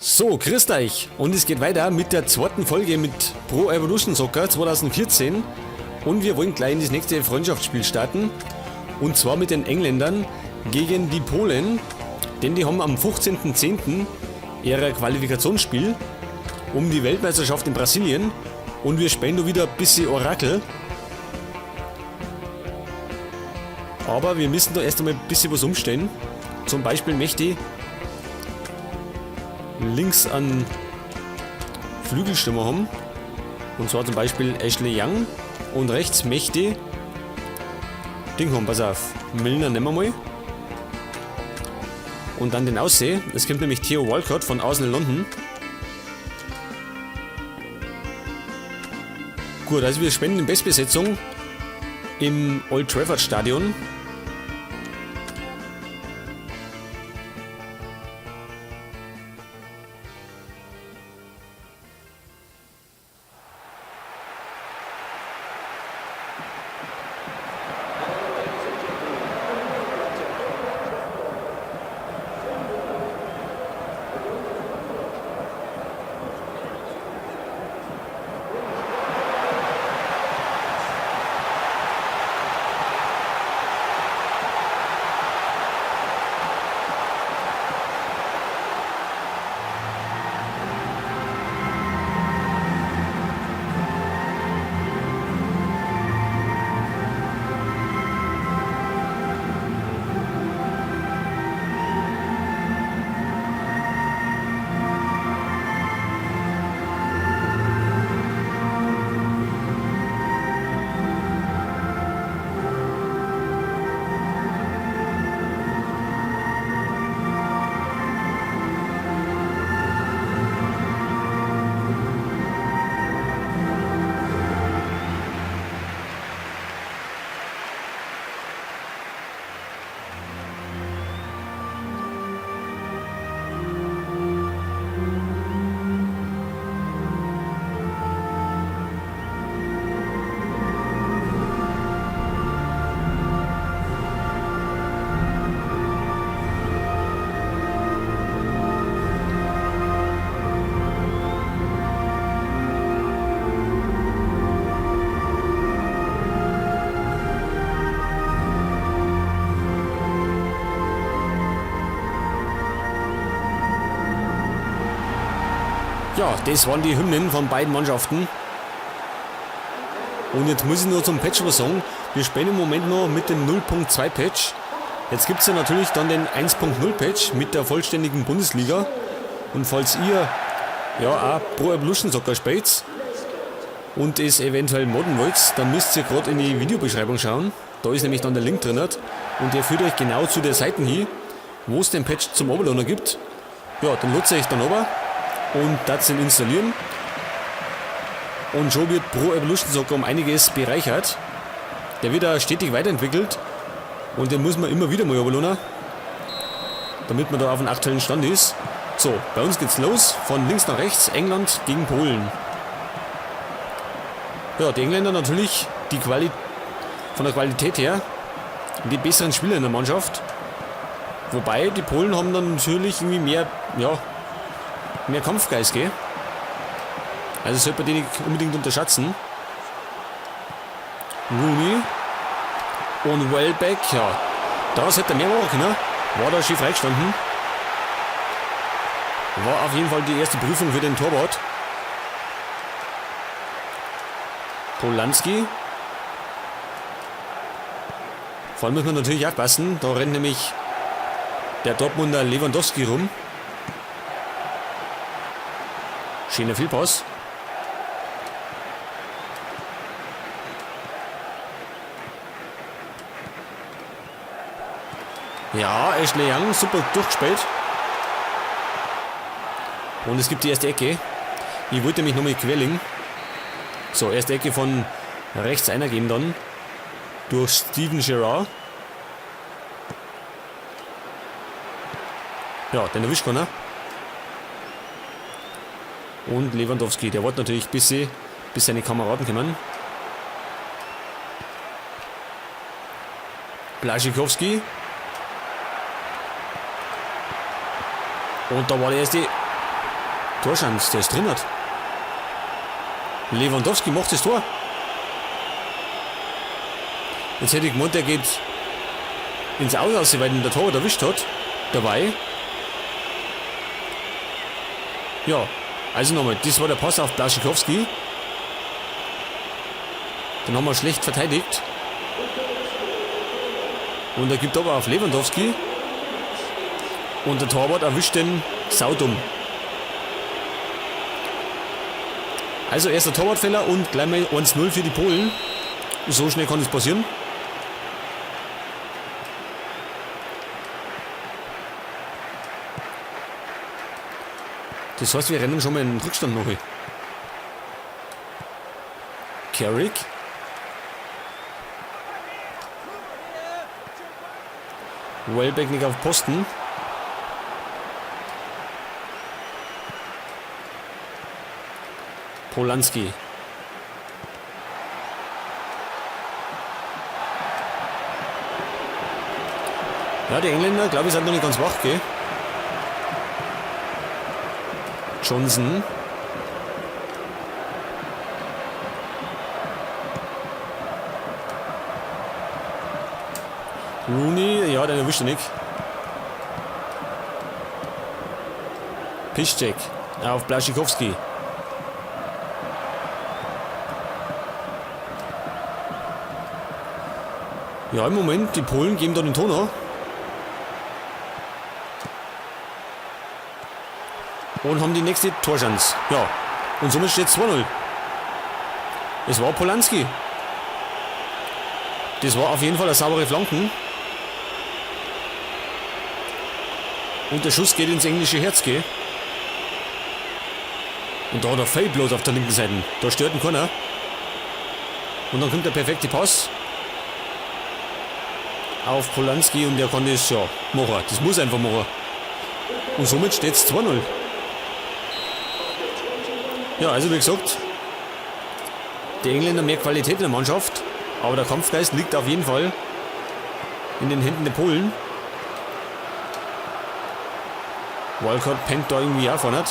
So, grüßt euch und es geht weiter mit der zweiten Folge mit Pro Evolution Soccer 2014 und wir wollen gleich in das nächste Freundschaftsspiel starten und zwar mit den Engländern gegen die Polen, denn die haben am 15.10. ihr Qualifikationsspiel um die Weltmeisterschaft in Brasilien und wir spielen da wieder ein bisschen Orakel. Aber wir müssen da erst einmal ein bisschen was umstellen. Zum Beispiel möchte ich links einen Flügelstürmer haben. Und zwar zum Beispiel Ashley Young. Und rechts möchte ich Ding haben, pass auf. Milner nehmen wir mal. Und dann den Ausseh. Es kommt nämlich Theo Walcott von Arsenal London. Gut, also wir spenden in Bestbesetzung im Old Trafford Stadion. Ja, das waren die Hymnen von beiden Mannschaften. Und jetzt muss ich nur zum Patch was sagen. Wir spielen im Moment noch mit dem 0.2 Patch. Jetzt gibt's ja natürlich dann den 1.0 Patch mit der vollständigen Bundesliga. Und falls ihr ja auch Pro Evolution Soccer spielt und es eventuell modden wollt, dann müsst ihr grad in die Videobeschreibung schauen. Da ist nämlich dann der Link drin und der führt euch genau zu der Seite hin, wo es den Patch zum Runterladen gibt. Ja, dann nutze ich dann runter und das den installieren. Und schon wird Pro Evolution Soccer um einiges bereichert. Der wird auch stetig weiterentwickelt und den muss man immer wieder mal runterladen, damit man da auf dem aktuellen Stand ist. So, bei uns geht's los, von links nach rechts, England gegen Polen. Ja, die Engländer natürlich die von der Qualität her die besseren Spieler in der Mannschaft. Wobei, die Polen haben dann natürlich irgendwie mehr Kampfgeist, gell? Also sollte man die nicht unbedingt unterschätzen. Rooney und Welbeck, ja, daraus hätte er mehr machen können. War da schön freigestanden. War auf jeden Fall die erste Prüfung für den Torwart. Polanski. Vor allem muss man natürlich aufpassen, da rennt nämlich der Dortmunder Lewandowski rum. Schöner Fehlpass. Ja, Ashley Young, super durchgespielt. Und es gibt die erste Ecke. Ich wollte mich nochmal querlegen. So, erste Ecke von rechts einer geben dann. Durch Steven Gerrard. Ja, den erwischt keiner. Und Lewandowski, der wollte natürlich bis seine Kameraden kommen. Błaszczykowski. Und da war der erste Torschanz, der ist drin hat. Lewandowski macht das Tor. Jetzt hätte ich gemeint, der geht ins Aus, aus, weil ihn der Torwart erwischt hat. Dabei. Ja, also nochmal, das war der Pass auf Błaszczykowski. Den haben wir schlecht verteidigt. Und er gibt aber auf Lewandowski. Und der Torwart erwischt den saudumm. Also erster Torwartfehler und gleich mal 1-0 für die Polen. So schnell kann es passieren. Das heißt, wir rennen schon mal in den Rückstand noch. Carrick. Welbeck nicht auf Posten. Polanski. Ja, die Engländer, glaube ich, sind noch nicht ganz wach, gell? Johnson. Rooney, ja, den erwischt er nicht. Piszczek auf Błaszczykowski. Ja, im Moment, die Polen geben da den Ton an. Und haben die nächste Torchance. Ja, und somit steht es 2-0. Es war Polanski. Das war auf jeden Fall eine saubere Flanken. Und der Schuss geht ins englische Herz, gell? Und da hat er Fell bloß auf der linken Seite. Da stört ihn keiner. Und dann kommt der perfekte Pass auf Polanski und der kann das ja machen. Das muss einfach machen. Und somit steht es 2-0. Ja, also wie gesagt, die Engländer mehr Qualität in der Mannschaft, aber der Kampfgeist liegt auf jeden Fall in den Händen der Polen. Walcott pennt da irgendwie auch vorne.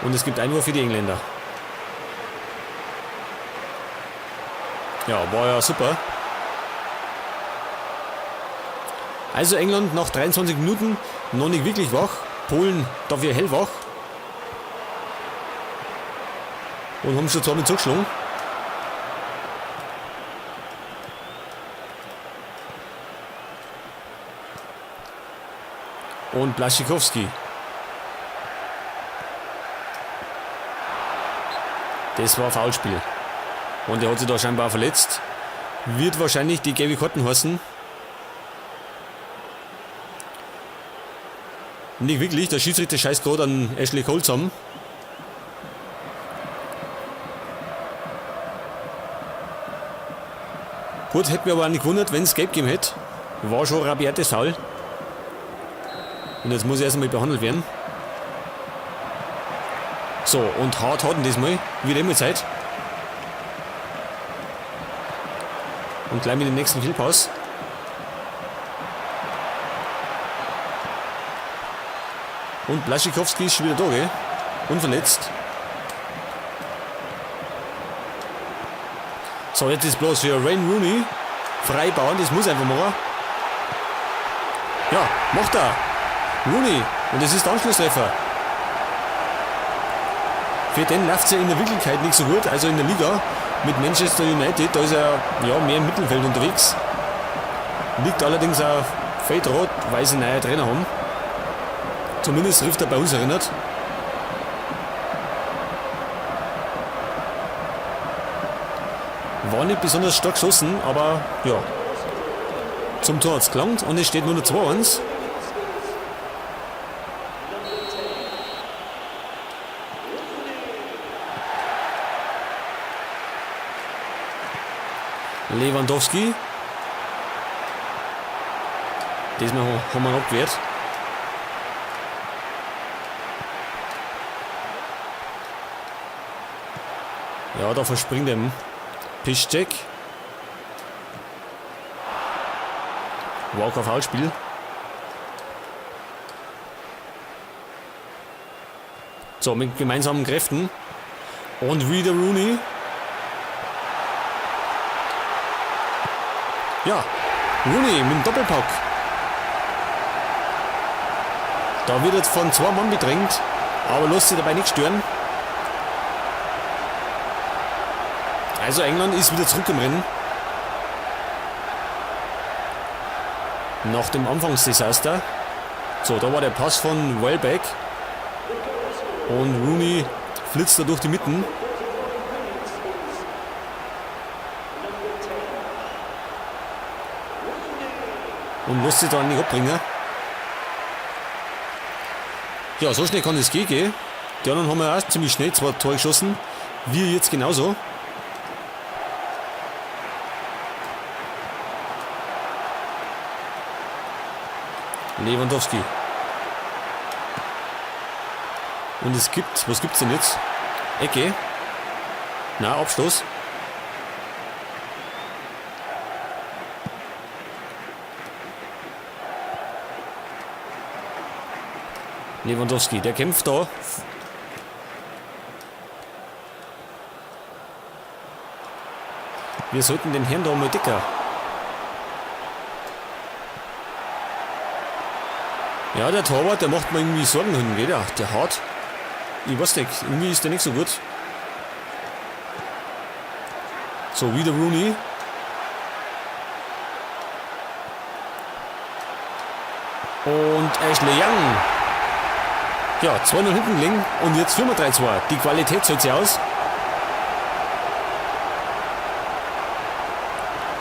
Und es gibt Einwurf für die Engländer. Ja, war ja super. Also England nach 23 Minuten noch nicht wirklich wach. Polen dafür hellwach. Und haben schon zweimal zugeschlagen. Und Błaszczykowski. Das war Foulspiel. Und er hat sich da scheinbar verletzt. Wird wahrscheinlich die gelbe Karten heißen. Nicht wirklich, der Schiedsrichter scheißt gerade an Ashley Cole zusammen. Gut, hätte mich aber auch nicht gewundert, wenn es gelb gegeben hätte. War schon rabiates Foul. Und jetzt muss er erst einmal behandelt werden. So, und hart hat ihn diesmal. Wieder immer Zeit. Und gleich mit dem nächsten Fehlpass. Und Błaszczykowski ist schon wieder da, gell? Unverletzt. So, jetzt ist bloß für Wayne Rooney freibauen, das muss einfach machen. Ja, macht er. Rooney. Und das ist der Anschlusstreffer. Für den läuft es ja in der Wirklichkeit nicht so gut, also in der Liga mit Manchester United, da ist er ja mehr im Mittelfeld unterwegs. Liegt allerdings auch Feldrot, weil sie einen neuen Trainer haben. Zumindest trifft er bei uns erinnert. War nicht besonders stark geschossen, aber ja, zum Tor hat es gelangt und es steht nur noch 2-1. Lewandowski. Diesmal haben wir ihn abgewehrt. Ja, da verspringt ihm Piszczek. War kein Foulspiel. So, mit gemeinsamen Kräften. Und wieder Rooney. Ja, Rooney mit dem Doppelpack. Da wird jetzt von zwei Mann bedrängt, aber lässt sich dabei nicht stören. Also England ist wieder zurück im Rennen. Nach dem Anfangsdesaster. So, da war der Pass von Welbeck. Und Rooney flitzt da durch die Mitten. Und lässt sich da nicht abbringen. Ja, so schnell kann es gehen, gell? Die anderen haben ja auch ziemlich schnell zwei Tore geschossen. Wir jetzt genauso. Lewandowski. Und es gibt, was gibt's denn jetzt? Ecke. Na, Abstoß. Lewandowski, der kämpft da. Wir sollten den Herrn da mal dicker. Ja, der Torwart, der macht mir irgendwie Sorgen hin, gell? Der hat. Ich weiß nicht, irgendwie ist der nicht so gut. So, wieder Rooney. Und Ashley Young. Ja, 2-0 hinten gelegen und jetzt führen wir 3-2. Die Qualität zahlt sich aus.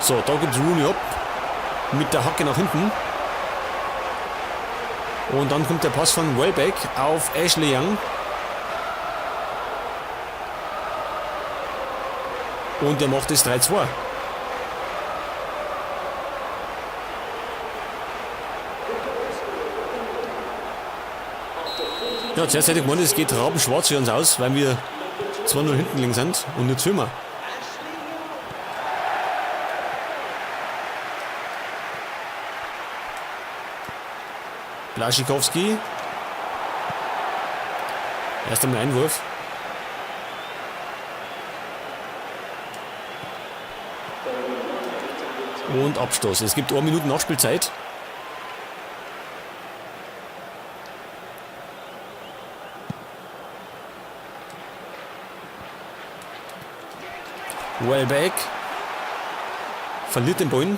So, da gibt Rooney ab. Mit der Hacke nach hinten. Und dann kommt der Pass von Welbeck auf Ashley Young. Und der macht es 3-2. Ja, zuerst hätte ich gemeint, es geht rabenschwarz für uns aus, weil wir 2-0 hinten liegen sind und jetzt führen wir. Blaszczykowski. Erst einmal Einwurf. Und Abstoß. Es gibt 1 Minute Nachspielzeit. Welbeck verliert den Ball.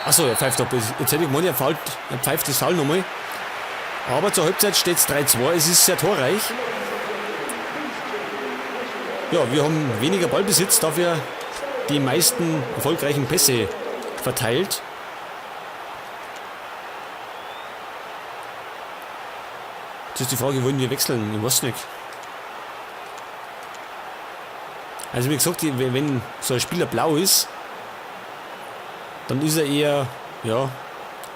Achso, er pfeift ab. Jetzt hätte ich gemeint, er pfeift das Foul nochmal. Aber zur Halbzeit steht es 3-2. Es ist sehr torreich. Ja, wir haben weniger Ballbesitz, dafür die meisten erfolgreichen Pässe verteilt. Jetzt ist die Frage, wollen wir wechseln? Ich weiß nicht. Also wie gesagt, wenn so ein Spieler blau ist, dann ist er eher, ja,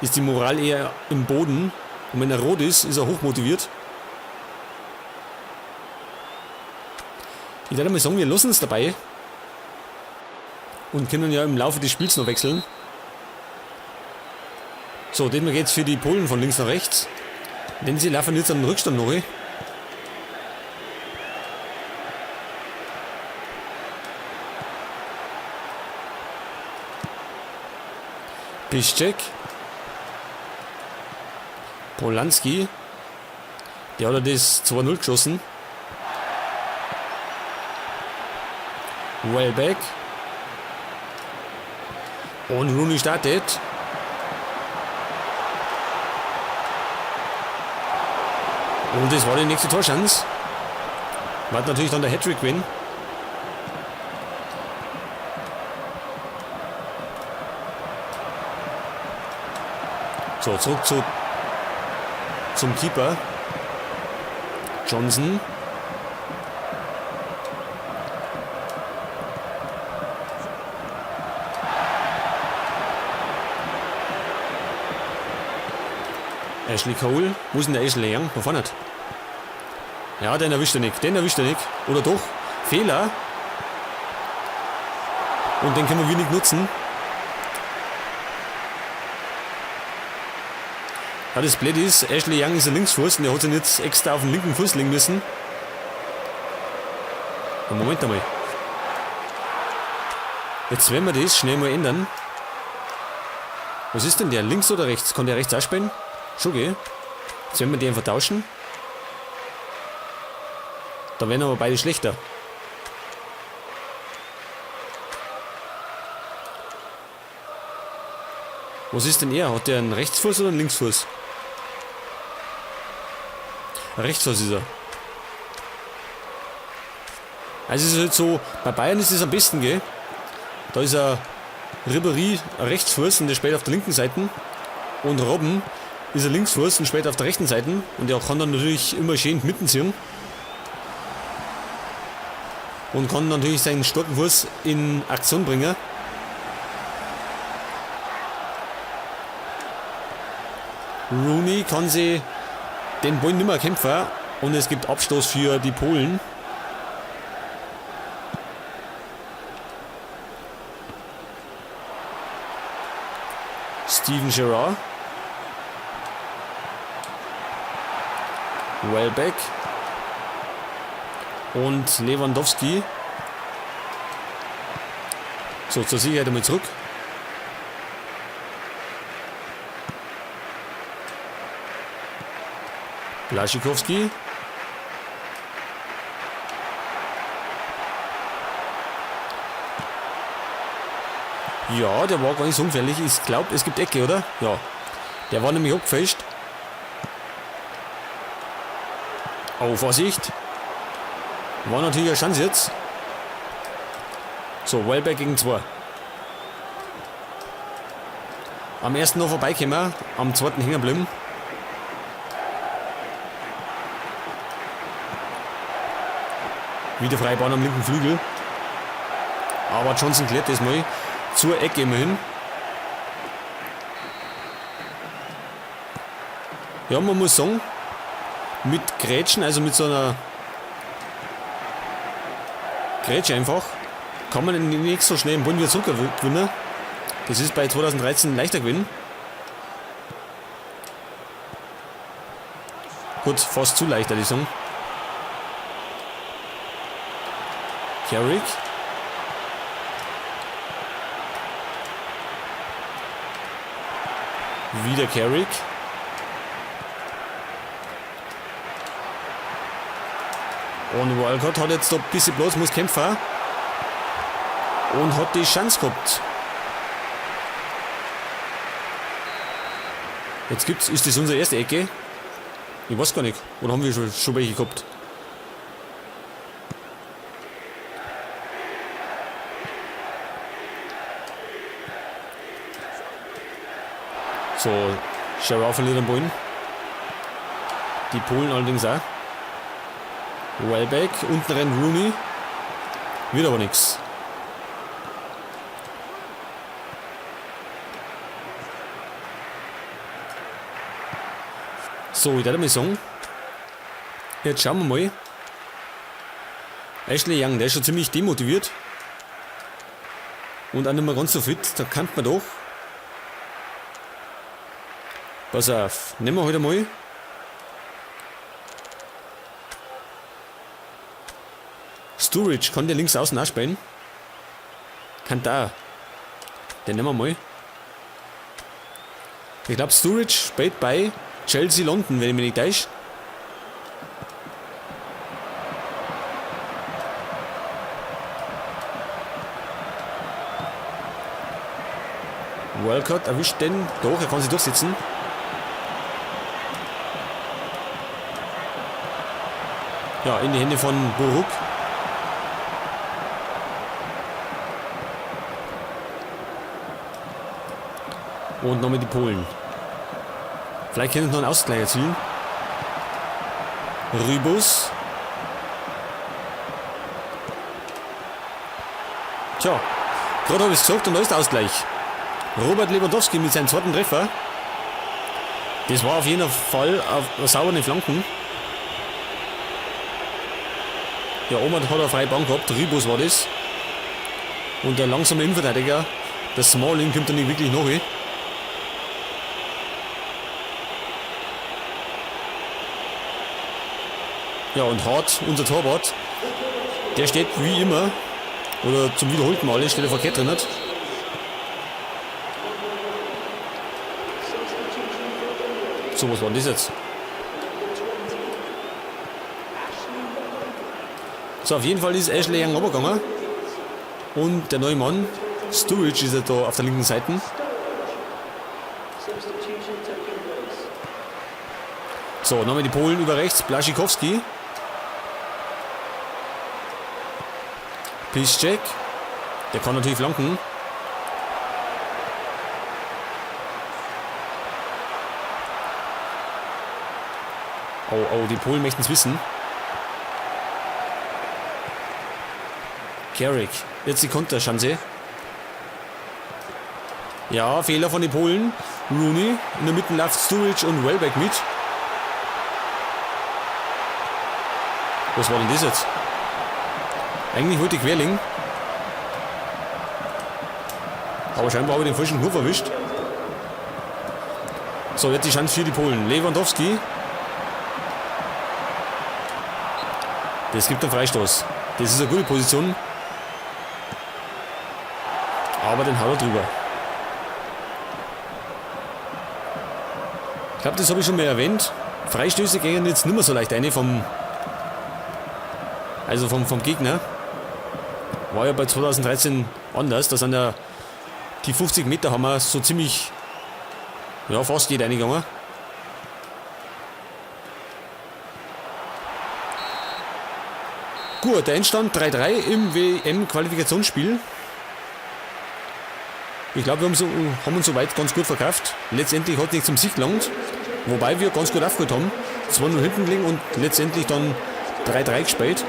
ist die Moral eher im Boden. Und wenn er rot ist, ist er hochmotiviert. Ich würde mal sagen, wir lassen es dabei. Und können ja im Laufe des Spiels noch wechseln. So, diesmal geht's für die Polen von links nach rechts. Denn sie laufen jetzt an den Rückstand noch. Piszczek. Polanski. Der hat das 2-0 geschossen. Welbeck. Und Rooney startet. Und das war die nächste Torchance. War natürlich dann der Hattrick gewesen. So, zurück zum Keeper. Johnson. Ashley Cole. Wo ist denn der Ashley Young? Wo vorne? Ja, den erwischt er nicht. Den erwischt er nicht. Oder doch? Fehler. Und den können wir wenig nutzen. Ja, das Blöde ist, Ashley Young ist ein Linksfuß und der hat sich jetzt extra auf den linken Fuß legen müssen. Moment einmal. Jetzt werden wir das schnell mal ändern. Was ist denn der? Links oder rechts? Kann der rechts auch spielen? Schon, gell? Jetzt werden wir die einfach tauschen. Da werden aber beide schlechter. Was ist denn er? Hat der einen Rechtsfuß oder einen Linksfuß? Rechtsfuß ist er. Also es ist halt so, bei Bayern ist es am besten, gell? Da ist er Ribéry Rechtsfuß und der spielt auf der linken Seite. Und Robben ist er Linksfuß und spielt auf der rechten Seite. Und der kann dann natürlich immer schön mitten ziehen. Und kann natürlich seinen starken Fuß in Aktion bringen. Rooney kann sie den Ball nicht mehr kämpfen. Und es gibt Abstoß für die Polen. Steven Gerrard. Welbeck. Und Lewandowski. So, zur Sicherheit einmal zurück. Blaszczykowski. Ja, der war gar nicht so ungefährlich. Ich glaube, es gibt Ecke, oder? Ja. Der war nämlich abgefälscht. Oh, Vorsicht. War natürlich eine Chance jetzt. So, Welbeck gegen 2. Am ersten noch vorbeikommen, am zweiten hängen bleiben. Wieder freie Bahn am linken Flügel. Aber Johnson klärt das mal. Zur Ecke immerhin. Ja, man muss sagen, mit Grätschen, also mit so einer Grätsche einfach, kann man nicht so schnell im Bund wieder zurückgewinnen. Das ist bei 2013 leichter gewinnen. Gut, fast zu leicht, würde ich sagen. Carrick. Wieder Carrick. Und Walcott hat jetzt da ein bisschen Platz, muss kämpfen. Und hat die Chance gehabt. Jetzt gibt's, ist das unsere erste Ecke? Ich weiß gar nicht. Oder haben wir schon welche gehabt? So, Gerrard verliert den Ball. Die Polen allerdings auch. Welbeck, unten rennt Rooney. Wird aber nichts. So, ich werde mal sagen, jetzt schauen wir mal. Ashley Young, der ist schon ziemlich demotiviert. Und auch nicht mehr ganz so fit, da kann man doch. Pass auf, nehmen wir heute mal. Sturridge, kann der links außen auch spielen? Kann da. Den nehmen wir mal. Ich glaube, Sturridge spielt bei Chelsea London, wenn ich mich nicht täusche. Walcott erwischt den. Doch, er kann sich durchsetzen. Ja, in die Hände von Buruk. Und nochmal die Polen. Vielleicht können sie noch einen Ausgleich erzielen. Rybus. Tja, gerade habe ich es gesagt und da ist der Ausgleich. Robert Lewandowski mit seinem zweiten Treffer. Das war auf jeden Fall auf sauberen Flanken. Ja, Omar hat eine freie Bahn gehabt. Rybus war das. Und der langsame Innenverteidiger, der Smalling, kommt da nicht wirklich nach. Ja, und Hart, unser Torwart, der steht wie immer, oder zum wiederholten Male, steht er verkehrt drin. So, was war denn das jetzt? So, auf jeden Fall ist Ashley Young runtergegangen. Und der neue Mann, Sturridge, ist ja da auf der linken Seite. So, dann haben wir die Polen über rechts, Błaszczykowski. Piszczek. Der kann natürlich flanken. Oh, oh, die Polen möchten es wissen. Carrick. Jetzt die Konterchance. Ja, Fehler von den Polen. Rooney. In der Mitte läuft Sturridge und Welbeck mit. Was war denn das jetzt? Eigentlich wollte ich Querling. Aber scheinbar habe ich den falschen Knopf erwischt. So, jetzt die Chance für die Polen. Lewandowski. Das gibt einen Freistoß. Das ist eine gute Position. Aber den haut er drüber. Ich glaube, das habe ich schon mal erwähnt. Freistöße gehen jetzt nicht mehr so leicht eine vom Gegner. War ja bei 2013 anders. Da sind ja die 50 Meter haben wir so ziemlich, ja, fast jeder reingegangen. Gut, der Endstand 3-3 im WM-Qualifikationsspiel. Ich glaube, wir haben uns soweit ganz gut verkauft. Letztendlich hat nicht zum Sieg gelangt, wobei wir ganz gut aufgeholt haben. 2-0 hinten gelegen und letztendlich dann 3-3 gespielt.